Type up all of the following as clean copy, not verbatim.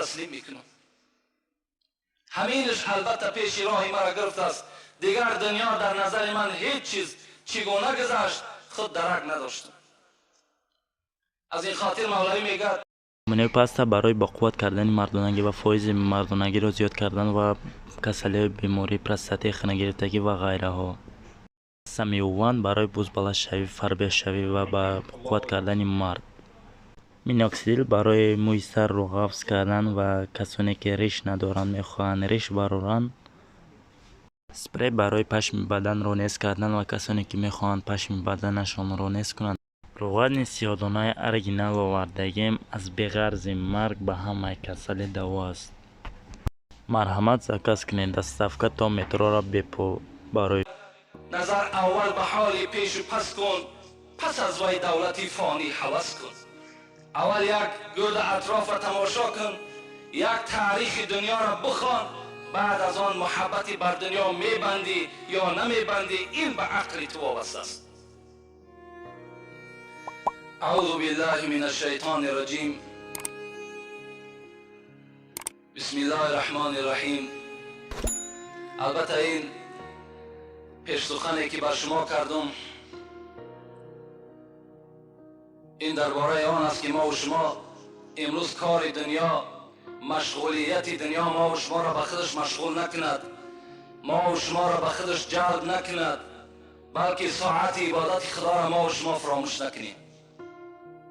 تسلیم میکنم. همینش البته پیش راهی مرا گرفت است. دیگر دنیا در نظر من هیچ چیز چگونه گذشت خود درک نداشتم. از این خاطر مولوی میگه Намунаи паста барои ба қувват кардани мардонагӣ ва фоизи мардонагиро зиёд кардан ва касалиҳои бемории простатаи хунагирифтагӣ ва ғайраҳо. Самиуван барои бузбалашавӣ, фарбеҳшавӣ ва ба қувват кардани мард. Миноксидил барои мӯи сарро ғафз кардан ва касоне ки риш надоранд мехоҳанд риш бароранд. Спрей барои пашми баданро нез кардан ва касоне ки мехоҳанд пашми баданашонро нез кунанд. Равғани сиёҳдонаи оригинал овардагем аз беғарзи марг ба ҳамаи касалӣ даво аст. Марҳамат, заказ кунед, доставка то метрора бепул барои نظر اول به حال پیش و پس کن، پس از وی دولتی فانی هوس کن. اول یک گرد اطراف را تماشا کن، یک تاریخ دنیا را بخوان، بعد از آن محبتی بر دنیا میبندی یا نمیبندی، این به عقل تو وابسته است. اعوذ بالله من الشیطان الرجیم. بسم الله الرحمن الرحیم. البته این پیش سخنی که بر شما کردم این درباره آن است که ما و شما امروز کار دنیا، مشغولیت دنیا ما و شما را به خودش مشغول نکند، ما و شما را به خودش جلب نکند، بلکه ساعت عبادت خدا را ما و شما فراموش نکنیم.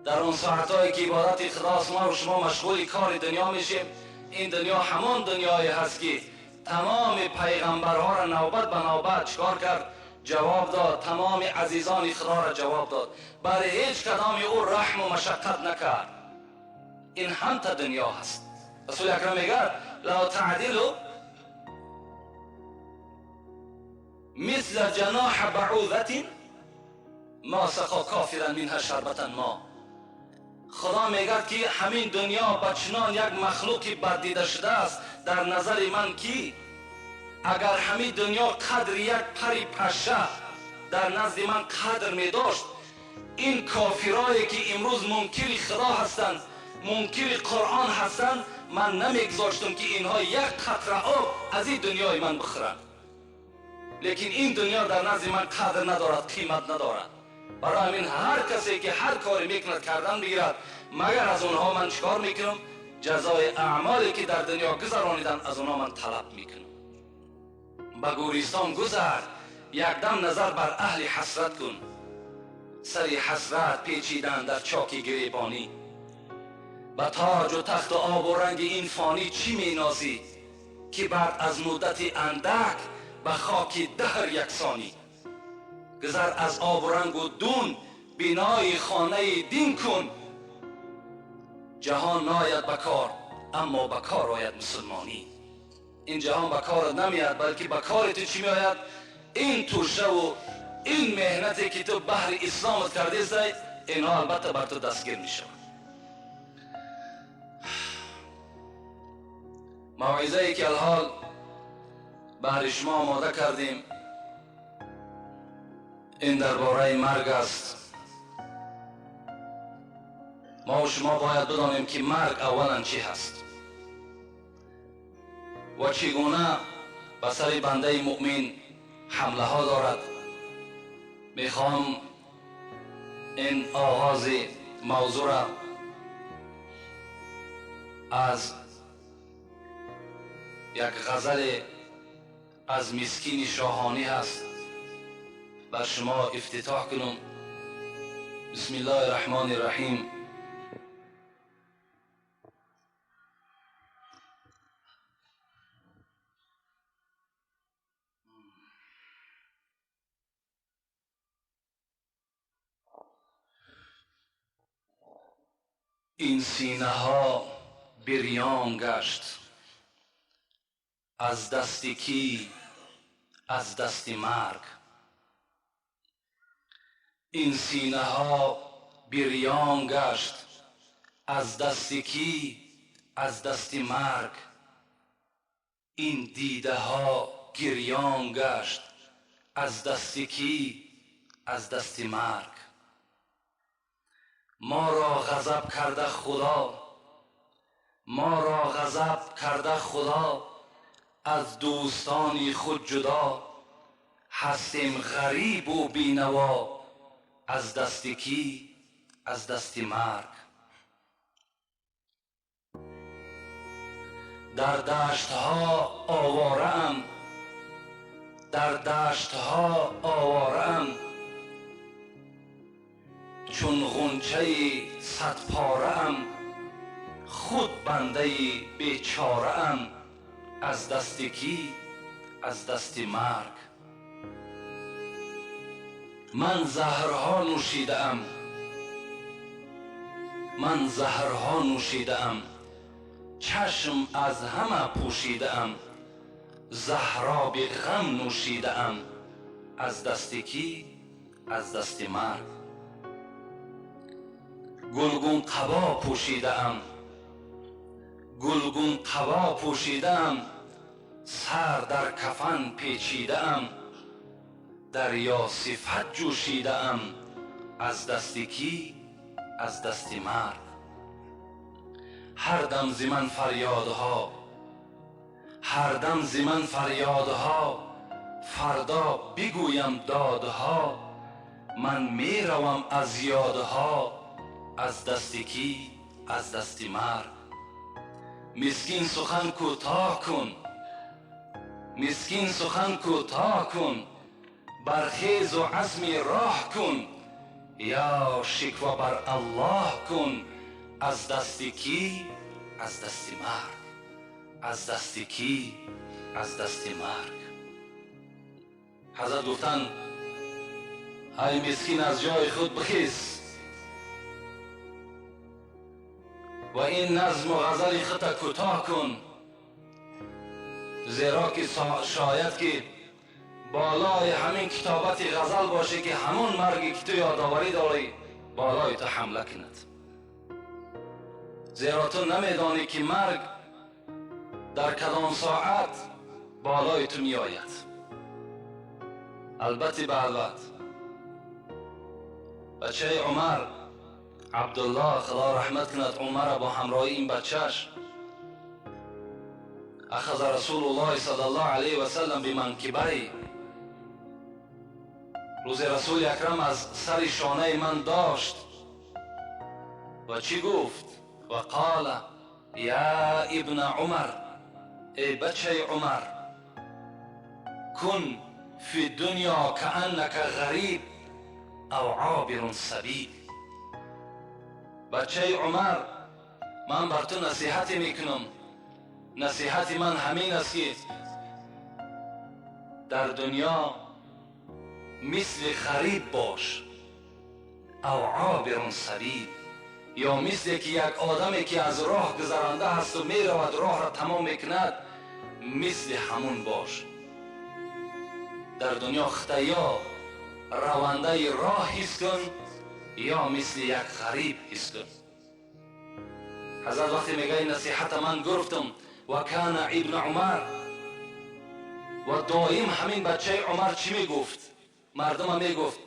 در اون ساعتهایی که عبادت خداست ما و شما مشغول کار دنیا میشیم. این دنیا همان دنیایی هست که تمام پیغمبرها را نوبت به نوبت چکار کرد؟ جواب داد. تمام عزیزان خدا را جواب داد. برای هیچ کدام او رحم و مشقت نکرد. این هم تا دنیا هست. رسول اکرم میگه لو تعدلوا مثل جناح بعوضة ما سقا کافرا منها شربة ما. خدا میگه که همین دنیا با چنان یک مخلوقی بدیده شده است در نظر من که اگر همین دنیا قدر یک پری پشه در نزد من قدر می داشت، این کافرایی که امروز منکر خدا هستند، منکر قرآن هستند، من نمیگذاشتم که اینها یک قطره آب از این دنیای من بخورند. لیکن این دنیا در نزد من قدر ندارد، قیمت ندارد. برای همین هر کسی که هر کاری میکند کردن بگیرد، مگر از اونها من چکار میکنم؟ جزای اعمالی که در دنیا گذرانیدن از اونها من طلب میکنم. به گوریستان گذر، یک دم نظر بر اهل حسرت کن. سری حسرت پیچیدن در چاکی گریبانی. به تاج و تخت و آب و رنگ این فانی چی مینازی که بعد از مدت اندک به خاک دهر یکسانی. گذر از آب و رنگ و دون، بینای خانه دین کن. جهان ناید به کار، اما به کار آید مسلمانی. این جهان به کار نمیاد، بلکه به کار تو چی میآید؟ این توشه و این مهنتی که تو بهر اسلامت کرده است، اینها البته بر تو دستگیر میشود. موعظه ای که الحال بهر شما آماده کردیم این درباره مرگ است. ما و شما باید بدانیم که مرگ اولا چی هست و چگونه به سر بنده مؤمن حمله ها دارد. میخوام این آغاز موضوع را از یک غزل از مسکین شاهانی هست بر شما افتتاح کنم. بسم الله الرحمن الرحیم. این سینه ها بریان گشت از دست کی؟ از دست مرگ. این سینه ها بریان گشت از دست کی؟ از دست مرگ. این دیده ها گریان گشت از دست کی؟ از دست مرگ. ما را غضب کرده خدا، ما را غضب کرده خدا، از دوستانی خود جدا، هستیم غریب و بینوا، از دست کی؟ از دست مرگ. در دشتها آواره ام، در دشتها آواره ام، چون غنچه صد پاره ام، خود بنده بیچاره ام، از دست کی؟ از دست مرگ. من زهرها نوشیده ام، من زهرها نوشیده ام، چشم از همه پوشیده ام، زهراب غم نوشیده ام، از دست کی؟ از دست مرگ. گلگون قبا پوشیده ام، گلگون قبا پوشیده ام، سر در کفن پیچیده ام، دریا صفت جوشیده ام، از دست کی؟ از دست مرگ. هر دم ز من فریادها، هر دم ز من فریادها، فردا بگویم دادها، من میروم از یادها، از دست کی؟ از دست مرگ. مسکین سخن کوتاه کن، مسکین سخن کوتاه کن، برخیز و عزم راه کن، یا شکوه بر الله کن، از دست کی؟ از دست مرگ. از دست کی؟ از دست مرگ. حضرت گفتن ای مسکین از جای خود بخیز و این نظم و غزل خود کوتاه کن، زیرا که شاید که بالای همین کتابت غزل باشه که همون مرگی که تو یادآوری داری بالای تو حمله کند، زیرا تو نمیدانی که مرگ در کدام ساعت بالای تو می آید. البته به البته بچه عمر عبدالله خدا رحمت کند عمر با همراهی این بچهش، اخذ رسول الله صلی الله علیه و سلم بمنکبی، روز رسول اکرم از سر شانه من داشت و چی گفت؟ و قال یا ابن عمر، ای بچه عمر، کن فی دنیا کأنک غریب او عابر سبیل. بچه عمر، من بر تو نصیحتی میکنم، نصیحت من همین است که در دنیا مثل غریب باش، او عابر سبیل، یا مثل که یک آدمی که از راه گذرانده هست و میرود راه را تمام میکند، مثل همون باش. در دنیا خطا یا رونده راه حس کن یا مثل یک غریب حس کن. حضرت وقتی میگه نصیحت من گرفتم و کان ابن عمر، و دائم همین بچه عمر چی میگفت؟ مردم میگفت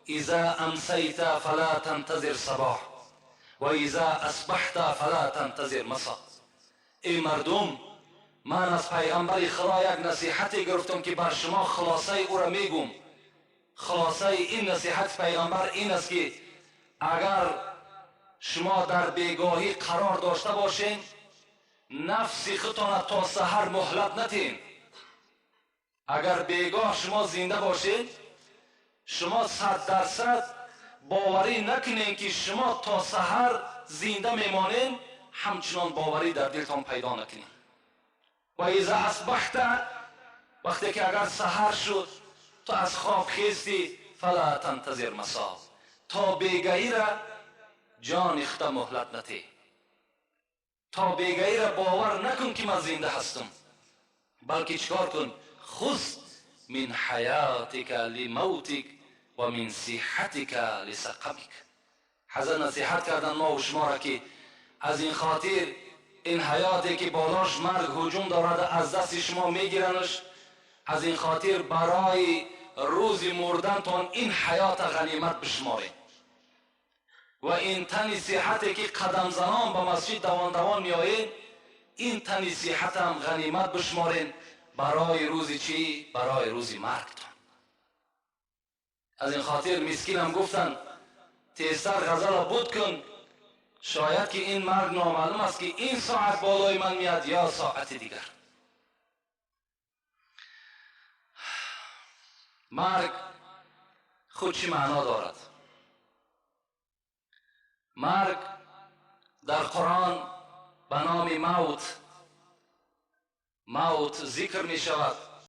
اذا امسیت فلا تنتظر صباح و اذا اصبحت فلا تنتظر مساء. ای مردم، من از پیغمبر خدا یک نصیحتی گرفتم که بر شما خلاصه او را میگم. خلاصه این نصیحت پیغمبر این است که اگر شما در بیگاهی قرار داشته باشین، نفس خودتان تا سحر مهلت ندین. اگر بیگاه شما زنده باشین، شما 100% باوری نکنین که شما تا سحر زنده میمانین، همچنان باوری در دلتان پیدا نکنین. و اذا اصبحت، وقتی که اگر سحر شد تو از خواب خیستی، فلا تنتظر مساء، تا بیگاهی را جان خود مهلت نده، تا بیگاهی را باور نکن که من زنده هستم، بلکه چیکار کن؟ خذ من حیاتک لموتک و من صحتک لسقمک. حضرت نصیحت کردن ما و شما را که از این خاطر این حیاتی که بالاش مرگ هجوم دارد از دست شما میگیرنش، از این خاطر برای روز مردنتان این حیات غنیمت بشمارید و این تن صحتی که قدم زنان به مسجد دوان دوان میآیید، ин тани сиҳатам ғанимат бишморен барои рӯзи чӣ? Барои рӯзи маргтон. Аз ин хотир мискинам гуфтанд, тезтар ғазала буд кун, шояд ки ин марг номаълум аст, ки ин соат болои ман меяд ё соати дигар. Марг худ чӣ маъно дорад? Марг дар Қуръон ба номи мавт, мавт зикр мешавад.